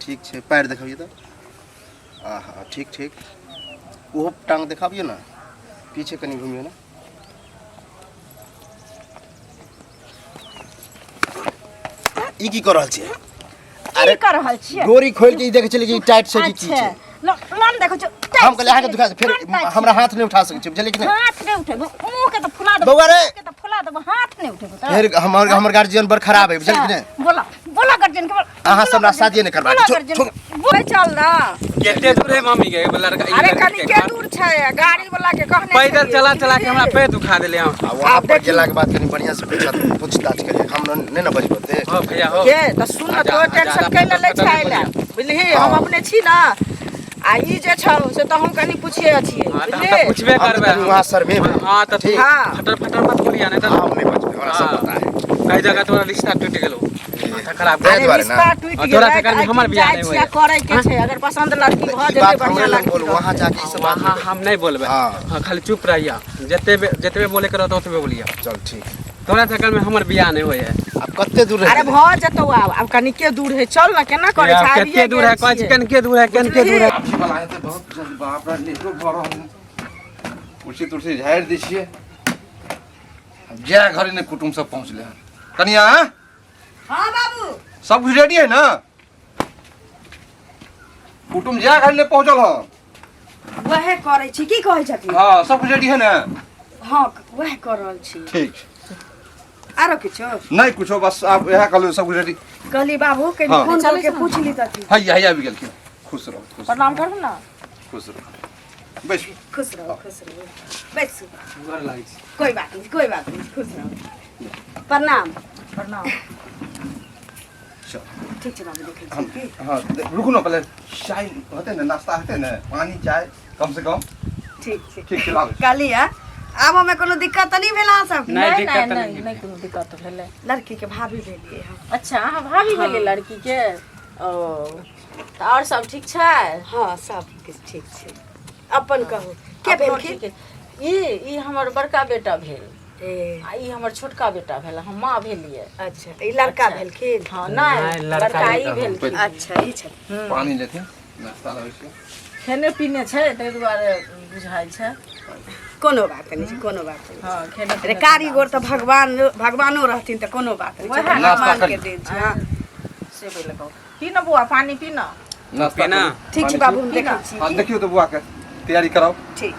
ठीक छै। पैर देखबियै तऽ। आहा, ठीक ठीक। ओहो टांग देखाबियौ ने, पीछे कनि घुमियौ ने। ई की कऽ रहल छियै? की कर रहल छियै? डोरी खोलि के ई देखै छलियै कि ई टाइट छै कि की अच्छा छै। लन देखै छौ। हम कहलियै अहाँके दुखा फेर हमरा हाथ नहि उठा सकै छी, बुझलियै कि नहि? हाथ नहि उठेबो, मुँह के तऽ फुला देबो। बौआ रे। मुँह के तऽ फुला देबो, हाथ नहि उठेबो तऽ। फेर हमर हमर गार्जियन बड़ खराब है, बुझलियै कि नहि? बोला बोला गार्जियन के बोला। अहाँ सब हमरा शादिये नहि करबा बोला छोड़, गार्जियन छोड़। के। बोल चल ना। कते दूर है मम्मी के एगो लड़का ई अरे लड़की कनी के के घर। दूर छै, गाड़ी वाला के कहने पैदल छलियै। चला चला के हमरा पैर दुखा देले हँ। आ वहाँ पर गेलाके बाद कनि बढ़िआँ से पूछताछ करियै, हम नहि ने बजबै ओते। हो भैया हो। के तऽ सुन न, तो टेंशन ज्यादा कै ले लै फटल छै नहि ले, बुझलिही? हम हाँ। अपने छी ना, आ ई जे छौ से तऽ हम कनी पुछिए छियै। हाँ, तऽ हम बुझलिही? तऽ पुछबे हम तऽ करबै। कनि वहाँ शर्मेबै। हाँ तऽ तू ठीक। हाँ। फटर फटर मत बोलिया नहीं तऽ हम नहि बजबै, हमरा सब पता है। कई जगह तोरा रिश्ता टूट गेलो, माथा खराब ताहि अरे दुआरे ना। रिश्ता टूटि और तोरा गेलै चक्कर में तऽ हमर एहिठाम बियाह जाइ नहि छियै, होइए। करै के छै। अगर पसन्द लड़की भऽ ई जेतै, बात बढ़िआँ हमरे लग लड़की बोलू, वहाँ जाके ई सब बात वहाँ हम नहीं बोलबै। हाँ। हाँ, खाली चुप रहिया, जते जतबे बोले के रहतौ ओतबे बोलिया। चल ठीक। तोरा चक्कर में हमर बियाह नहीं होय है। आब कते दूर अरे रहि गेलै? भऽ जेतौ, आब आब कनिके दूर है, चल ने। केना करै छै, आबिये कते दूर है? गेल कहै छी छियै। कनके दूर है, कनके दूर है। अथी वाला हेतै बहुत जल्दी। बाप रे, लेटो भऽ रहल है। कुर्सी तुर्सी झाड़ि दै छियै। आब जाय घरे नहि कुटुम्ब सब पहुँचलै हन। कनिया। हाँ बाबू। सब कुछ रेडी है ना? कुटुम्ब जाय घरे नहि पहुँचल हन। वएह करै छी, की कहै छथिन? हाँ, सब कुछ रेडी है ना? हाँ, वएह कर रहल छी। ठीक छै। आरो किछो नहि कुछो, बस आप इएह कहलहुँ, सब कुछ रेडी। कहली बाबू के हाँ। फोन करके पूछ ली तथी। हैया हैया आबि गेलखिन। खुश रहू, खुश रहू। प्रणाम करू ना। खुश रहू, बैसू। खुश रहो, खुश रहो, बैसू। गोर लागै छी। कोई बात नहीं, कोई बात नहीं, खुश रहो। प्रणाम। प्रणाम। चल। ठीक छै बाबू, देखै हम छी की। हाँ, रुकू ने, पहले चाय होते ने, नाश्ता होते ने, पानी चाय कम से कम। ठीक छै। ठीक छै, लाबै। कहली है आबऽ में कोनो दिक्कत तऽ नहीं भेल अहाँ सबके? नहि, नहि दिक्कत नहि तऽ नहि नहि। नहि कोनो दिक्कत भेलै। लड़की के भाभी भेलियै हम। अच्छा, अहाँ भाभी भेलियै लड़की के? ओ तऽ आओर सब ठीक छै? हाँ, सब किछु ठीक छै। अपन कहू, के अपनो भेलखिन? ठीक है। ई हमर बड़का बेटा भेल। ए। आ ई हमर छोटका बेटा भेल, हम माँ भेलियै। अच्छा, ई लड़का अच्छा। भेलखिन? हाँ, नहि, नहि, लड़का लड़का ई ई भेलखिन। अच्छा, ई छथिन। पानी लेथिन, नाश्ता लाबै छियै। खेने पीने छै ताहि दुआरे बुझाइ छै। कोनो बात नहि छै, कोनो बात नहि। हाँ, खेने अरे पीने। कारीगर तऽ भगवान भगवानो रहथिन तऽ कोनो बात नहि छै। वएह ने। नाश्ता भगवान के करी। देन छै। हाँ। से पहिले कहू, पी न बौआ, पानी पी न। नाश्ता पीना। करू। ठीक छै पानी बाबू, हम पी। देखै छी। हाँ, देखियौ तऽ बौआ के तैयारी कराउ। ठीक।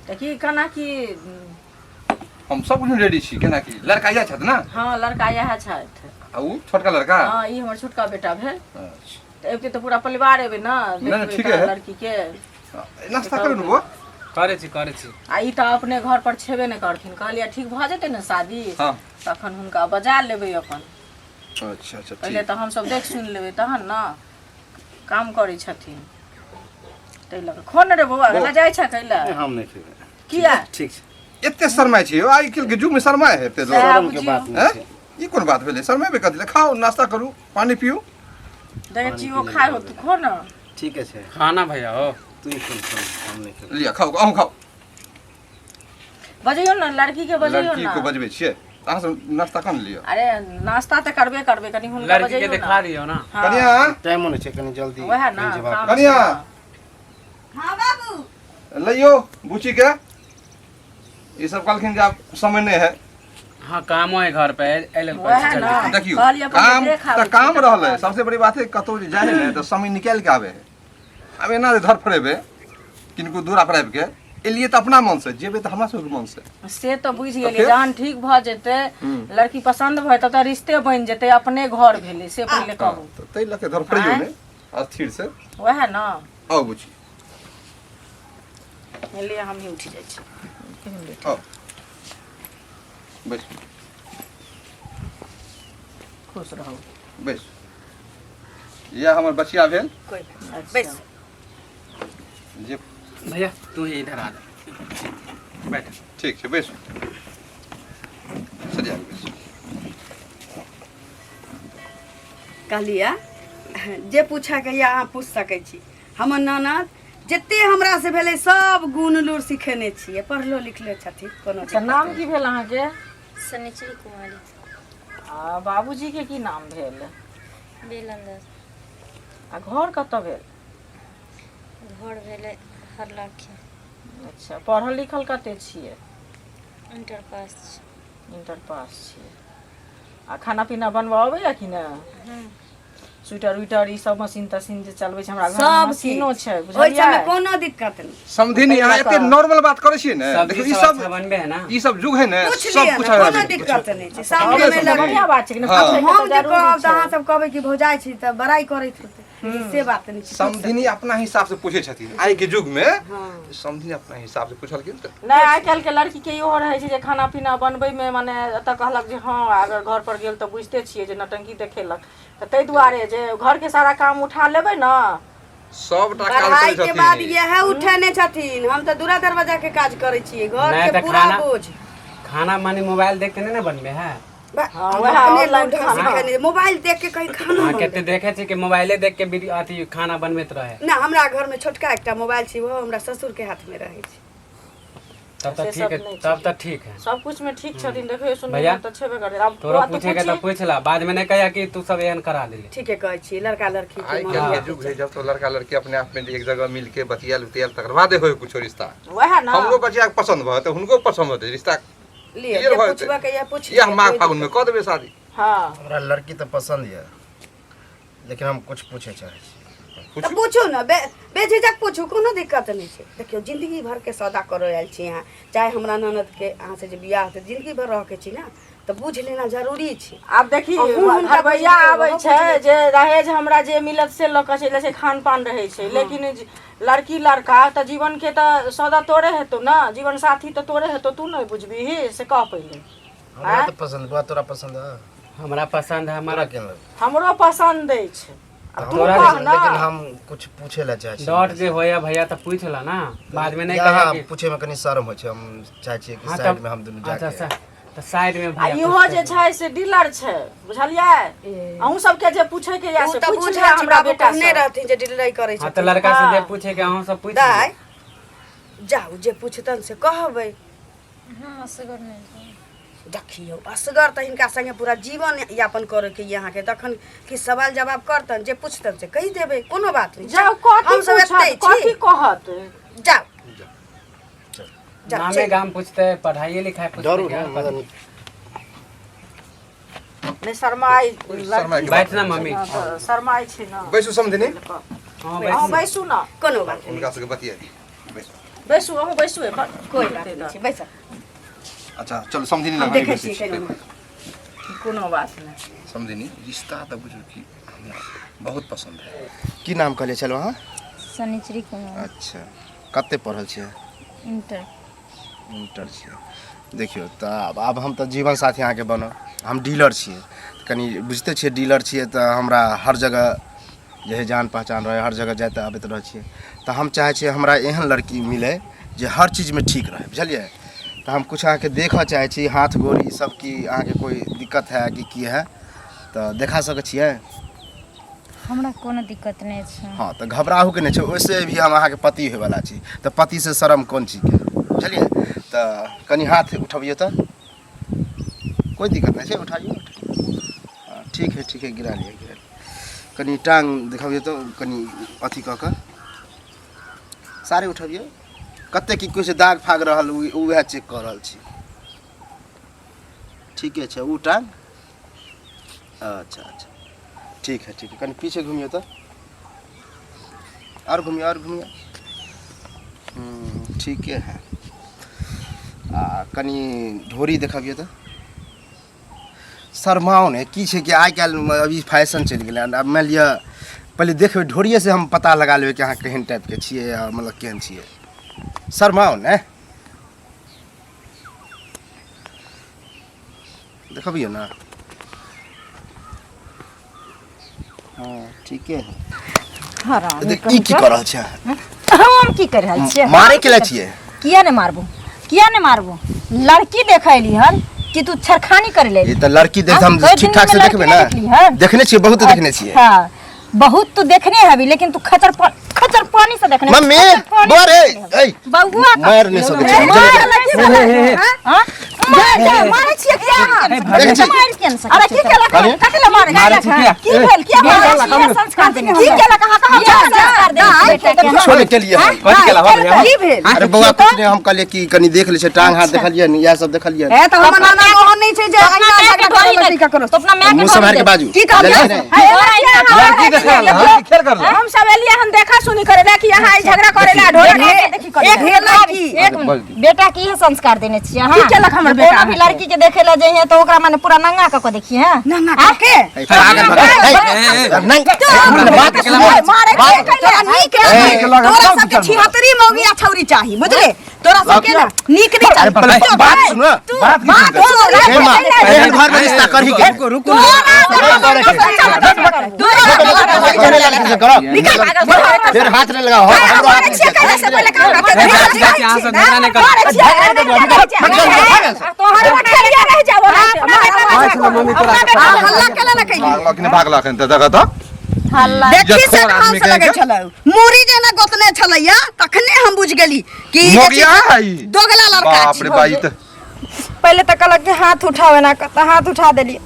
तऽ की केना की? हम सब कुछ रेडी छी। केना की, लड़का इएह छथि ने? हाँ, लड़का इएह छथि। आ उ छोटका लड़का? हाँ, ई हमर छोटका बेटा भेल। अच्छा। तऽ अबिते तऽ पूरा परिवार एबै ने। नहि, देखबै ठीके तऽ है। लड़की के। नाश्ता करू ने बौआ। करै छी, करै छी। आ ई तऽ अपने घर पर छेबे नहि करथिन, कहलियै ठीक भऽ जेतै ने शादी, हाँ। तखन हुनका बजा लेबै अपन। अच्छा अच्छा। पहिले ठीक। तऽ हमसभ देख सुनि लेबै तहन ने। काम करै छथिन ताहि लऽ कऽ। खो ने रे बौआ, बौआ। जाइ छै कैला? हम नहि खेबै। किया? ठीक छै। एते शरमाइ छी आइ काल्हि के युग में? शरमाइ है एते लोग? सएह शरमके बुझियौ। बात नहि हैं? छै। ई कोन बात भेलै, शरमेबे कथी लए? खाउ, नाश्ता करू, पानी पियू। देखै छी ओ खाइ हो, तू खो ने। ठीके छै। खाना भैया हो। तू ही खो, खो, हम नहि खेबै। लिअ, खाउ, अहूँ खाउ। बजैयौ ने लड़की के, बजैयौ लड़की ने। को बजबै छियै, अहाँ सब नाश्ता कम लिअ। अरे नाश्ता तऽ करबे करबै, कनि हुनका लड़की के बजैयौ देखा ने। दियौ ना। हाँ, कनिया। टाइमो नहि छै, कनि जल्दी वएह ने कहीं जेबाक। काम कनिया। छै ने। हाँ बाबू। लइयो बुची के, ई सब कहलखिन जे आब समय नहि है। हाँ, कामो है घर पे, एहि लेल कहै वएह छी ने। जल्दी। देखियौ, कहलियै अपन काम देख आबै तऽ छी, काम तऽ रहलै। कहलियै। सबसे बड़ी बात है, कतहु जे जाइ है ने तऽ समय निकालि के आबै है। आब एना जे धरफड़ेबै किनको दूरा पर आबि के, एलियै तऽ अपना मन से जेबै तऽ हमरा सबके मन से। से तऽ बुझि गेलियै। फेर? जहन ठीक भऽ जेतै, लड़की पसन्द भऽ जेतै तऽ रिश्ते बनि जेतै, अपने घर भेलै, से पहिले कहू। तऽ ताहि लऽ के धरफड़ैयौ आँय? नहि, अस्थिर से। वएह ने। आउ बुची। ले, हमही उठि जाइ छी। आउ, बैस। खुश रहू। बैस। इएह हमर बचिया भेल। कोई बात नहीं, बैस। जे भैया, तू ही इधर आ जा, बैठ। ठीक छै, बैसू, सरिया के बैसू। कहलियै जे पूछऽके यऽ अहाँ पूछि सकै छी। हमर ननद जते हमरा से भेलै सब गुण लूर सिखेने छियै, पढ़लो लिखलो छथिन, कोनो अच्छा, दिक्कत नाम नहि। की भेल अहाँके? शनिचरी कुमारी। आ बाबूजी के की नाम भेल? बेलन दास। आ घर कतऽ भेल? घर भेलै हरलाखी। अच्छा, पढ़ल लिखल कते छियै? इंटर पास छी। इंटर पास छियै। आ खाना पीना बनबऽ अबैया कि नहि? हँ। स्वेटर उइटर ई सब मशीन तशीन जे चलबै छै, हमरा घर में सब मशीनो चीज। छै, ओहि सबमे बुझलियै? कोनो दिक्कत नहि। समधिनी, अहाँ एते नॉर्मल बात करै छियै ने, सब्जी देखियौ ई सब सब अच्छा बनबे है ना? ई सब युग है ने, पूछ सब लिअ कुछ ने, आबि कोनो गेल। दिक्कत नहि छै, सामने मे लग बढ़िया बात छै कि ने? हँ। पूछैके हम तऽ जे जरूरी कहब तऽ छै। अहाँ सब कहबै कि भौजाइ छी तऽ बड़ाइ करैत होतै, से बात नहि छै। समधिनी अपना हिसाब से पूछै छथिन। आइ के युग में समधिनी अपना हिसाब से पूछलखिन तऽ नहि, आइ काल्हिके लड़कीके इहो रहै छै जे खाना पीना बनबैमे, मने एतऽ कहलक जे हँ, अगर घर पर गेल तऽ बुझिते छियै जे नौटंकी देखेलक, तऽ ताहि दुआरे जे घरके सारा काम उठा लेबै ने। सबटा काज करै पढ़ाई के बाद छथिन। इएह उठेने छथिन, हम तऽ दूरा दरवाजा के काज करै छियै, घर नहि के तऽ पूरा खाना- बोझ। खाना माने मोबाइल देख के नहीं ना बनबे है? हाँ, हम वएह अपने ऑनलाइन ढंग से खाना। खेने, मोबाइल देख के कहीं खाना हाँ, बनबै। कते देखे छी कि मोबाइले देख के वीडियो अथी खाना बनबैत रहे। ना, हमरा घर में छोटका एकटा मोबाइल छै, ओहो हमरा ससुर के हाथ में रहै छै। तब तऽ से ठीक सब है। नहि तब तऽ ठीक है। सब कुछ में ठीक छथिन, देखियौ सुनबै भैया, तऽ छेबे करै। आब तोरो तोरा तू पूछे के तऽ पूछी। पूछ ला, बाद में नहीं कहिया कि तू सब एहन करा देली। ठीके कहै छियै, लड़का लड़की के आइ मन काल्हि के युग है, जब तो लड़का लड़की अपने आप में एक जगह मिल के बतियाल उतियाल तकर बादे होय कुछो रिश्ता। वएह ने। हमरो बचिया के पसंद भऽ तऽ हुनको पसंद होतै, रिश्ता लिअ, क्लियर जे भऽ जेतै। पुछबऽ के यऽ पूछ इएह लिअ, माघ कोइ फागुन में कऽ देबै शादी। हँ। हमरा लड़की तऽ पसन्द यऽ, लेकिन हम कुछ पूछे चाहै छी। तऽ पूछू ने, बेझिझक पूछू, कोनो दिक्कत नहि छै। देखियौ, जिंदगी भरके सौदा करऽ आयल छी अहाँ, चाहे हमरा ननदके अहाँसँ जे बियाह हेतै, जिंदगी भर रहऽके छी ने, तऽ बुझि लेना जरूरी छै। आब देखी, अहूँ हुनका घरबैया बुझि लियौ, आबै ओहो छै बुझि जे दहेज हमरा जे मिलत से लऽ कऽ चलि जाइ छै, खान पान रहै छै, लेकिन लड़की लड़का तऽ जीवन के तऽ सौदा तोरे हेतौ ने, जीवन साथी तऽ तोरे हेतौ, तू नहि बुझबिही से कह पहिले। हमरा तऽ पसन्द बा, तोरा पसन्द है? हमरा पसंद है। तोरा हमारा केहन लगै? हमरो पसन्द अछि। तऽ आब तू हमरो कह पसन्द, ने। लेकिन हम कुछ पूछे ला चाहै छी। डॉट जे होया भैया तऽ पूछ ला ना, बाद में नहीं या कहिया हाँ, कि पूछे में कनी शर्म होइ छै। हम चाहै छियै कि हाँ, साइड तब में हम दुनू अच्छा जाके। तऽ साइड में आ भैया इहो पूछते। जे छै से डीलर छै, बुझलियै? अहूँ सबके जे पूछे के या ओ से तऽ पूछ बुझल लिअ छै हमरा बाबू, बेटा कहने से। रहथिन जे डिलीवरी करै हाँ, तऽ छथिन। लड़का से जे हाँ। पूछे के अहूँ सब पूछ दाइ लियौ। जाउ, जे पूछतन से कहबै। हम असगर नहि रहब। देखियौ, असगर तऽ हिनका संगे पूरा जीवन यापन करैके यऽ अहाँके, तखन कि सवाल जवाब करतन, जे पूछतन से कहि देबै, कोनो बात नहि। जाउ, कथी हमसब पूछत? एतै छी। कथी कहत? जाउ जाउ, नामे चलि। गाम पूछते, पढ़ाइए लिखाइ पूछते, डरू क्या ने मदन। नहि शरमाइ। शरमाइ के बात बैठ ना मम्मी। हँ, तऽ शरमाइ छै ने। बैसू समधिनी। हाँ। अहूँ बैठ। बैसू ने। कोनो बात नहि। हुनका सबके बतिया दी, बैसू। बैसू, अहूँ बैसू एखन। कोइ बात नहि छै, बैस। अच्छा चलू समधिनी हम लग देखै बैसै छियै छी। केना। कोनो बात नहि। समधिनी, रिश्ता तऽ बुझू कि हमरा बहुत पसंद है। की नाम कहले छलहुँ अहाँ? शनिचरी कुमार। अच्छा, कते पढ़ल छियै? इंटर। इंटर छियै। देखियौ तऽ आब हम तऽ जीवन साथी अहाँके बनब। हम डीलर छियै, कनि बुझिते छियै, डीलर छियै तऽ हमरा हर जगह जे है जान पहचान रहै, हर जगह जाइत आबैत रहै छियै। तऽ हम चाहै छियै हमरा एहन लड़की मिलै जे हर चीजमे ठीक रहै, बुझलियै? तऽ हम किछु अहाँके देखऽ चाहै छी, हाथ गोर ई सब, कि अहाँके कोइ दिक्कत है कि की है, तऽ देखा सकै छियै? हमरा कोनो दिक्कत नहि छै। हँ, तऽ घबराहूके नहि छै, ओहिसँ भी हम अहाँके पति होयवला छी, तऽ पतिसँ शरम कोन चीजके, बुझलियै? तऽ कनि हाथ उठबियौ तऽ कोइ दिक्कत नहि छै, उठाइयो। हँ, ठीक है, ठीक है, गिरा लिअ, गिरा लिअ। कनि टाङ्ग देखबियौ तऽ, कनि अथी कऽ कऽ सारे उठबियौ। कते की किछु दाग फाग रहल, उएह चेक कऽ रहल छी। ठीके छै। ओ टाङ्ग, अच्छा अच्छा, ठीक है, ठीक है। कनि पीछे घुमियौ तऽ, आओर घुमियौ, आओर घुमियौ। ठीके है। आ कनि ढोरी देखबियौ तऽ। शरमाउ ने, की छै कि आइ काल्हि अभी फैशन चलि गेलै हन। आब मानि लिअ पहिले देखबै ढोरिएसँ, हम पता लगा लेबै कि अहाँ केहन टाइपके छियै आ मतलब केहन छियै। शरमाउ ने, देखबियौ ने। हँ, ठीके है। हरामी देख, ई कहीं की के। कऽ रहल छै अहाँ? हम की कर रहल छियै? मारे के लिए छियै? किया ने मारबो, किया ने मारबो? लड़की देखैली हन कि तू छरखानी कर ले? ई तऽ लड़की देख हम हाँ, ठीक ठाक से कोई दिन देखबै में ने। लड़की नहीं देखली हन? देखने छियै, बहुत देखने छियै। हाँ, बहुत तू देखने हबी, लेकिन तू खचर खचर पानी से देखने मम्मी, खचर पानी बौआ से रे, देखने हबी। ऐ, बौआ का- मारि नहि सकै छै। मार नहीं सकै छै, हाँ? मारै छियै किया अहाँ? देखै छी? मारि किया नहि सकै अरे की केलक अरे? कथी लए मारै मारै छी किया? की भेल किया मारै छियै संस्कार देने की केलक अहाँ कहाँ संस्कार देने बेटा के छोड़े के लिए हम। कथी केला हो गया? की भेल अरे बौआ कुछ नहीं हम कहलिए कि कनी देख ले छै टांग हाथ देखलियै ने इएह सब देखलियै ए तऽ हमर नाना मोहन नहि छै जे अपना अहिना माय के झगड़ा ढोरी करऽ देख ककरो तो अपना माय के मुँह सम्हारि के बाजू की कहलियै? जल्दी नहि। लड़की देखा लड़की खेल कर हम सब एलियै हम देखा सुनी करे ला कि यहाँ ई झगड़ा करे ला ढोरा देखी एक भेल की एक मिनट बेटा के इहे संस्कार देने छियै अहाँ की केलक हमर बेटा कोनो भी लड़की के देखे ला जइहे तो ओकरा माने पूरा नंगा क के देखिए हैं नंगा कऽ के ए, पागल भऽ गेल। ए, नहीं, बात सुनो। मारे के तोरा नीक ए, तोरा सबके छिहत्तरी मौगी आ छौरी चाही बुझले तोरा सबके ना नीक नहीं अरे चाही पहले बात सुनो बात की बात सुनते? हे माँ, एहन घर में रिश्ता करही के रुको रुको फिर हाथ नहीं लगाओ हमरो हाथ नहीं चाची अहाँ सब झगड़ा नहीं कर हल्ला केला ना कैली भागलक नहि भागलक हन तऽ देखऽ तऽ हल्ला देखी से जखन आदमी कहाँ से लगै कहे के? छलै मुरी जेना गोतने छलैया तखने हम बुझ गेली कि ई जे मोगिया छै है ई। दोगला लड़का बाप छी रे बा ई तऽ पहिले तऽ कहलक कि हाथ उठावे ना तऽ हाथ उठा देलियै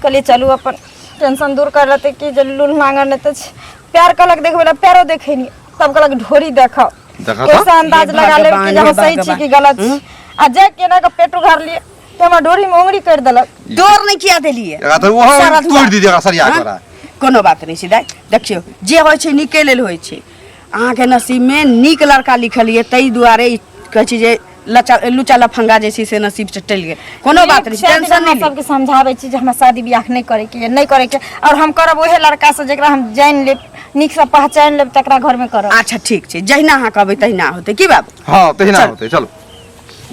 कहलियै चलू अपन टेंशन दूर कर लेतै कि जे लूल नांगर नहि तऽ छै। प्यार कहलक देखबै ला प्यारो देखैनी तब कहलक ढोरी देखब देखऽ तऽ कैसा अंदाज हे लगा लेब कि भगवान, जे हम हे सही छी भगवान। कि गलत छी आ जे केना के पेट उघार लिए तऽ हमरा ढोरी में उंगली करि देलक तोर नहि किया देलियै एकरा तऽ ओहो सारा धुआं। तोड़ि दी एकरा सरिया हाँ? करा कोनो बात नहि छै दाइ देखियौ जे होइ छै नीके लेल होइ छै अहाँके नसीबमे नीक लड़का लिखल यऽ ताहि दुआरे ई कहै छै जे लचा लुचा लफंगा जे छै से नसीब से टलि गेल कोनो बात नहि छै सएह दिन टेंशन अहाँ नहि लिअ। सबके समझाबै छी जे हमरा शादी बियाह नहि करैके यऽ नहि करैके आओर हम करब ओहे लड़का से जेकरा हम जानि लेब नीकसँ पहचानि लेब तकरा घरमे करब अच्छा ठीक छै जहिना अहाँ कहबै तहिना होतै की बाबू हँ तहिना होतै चलू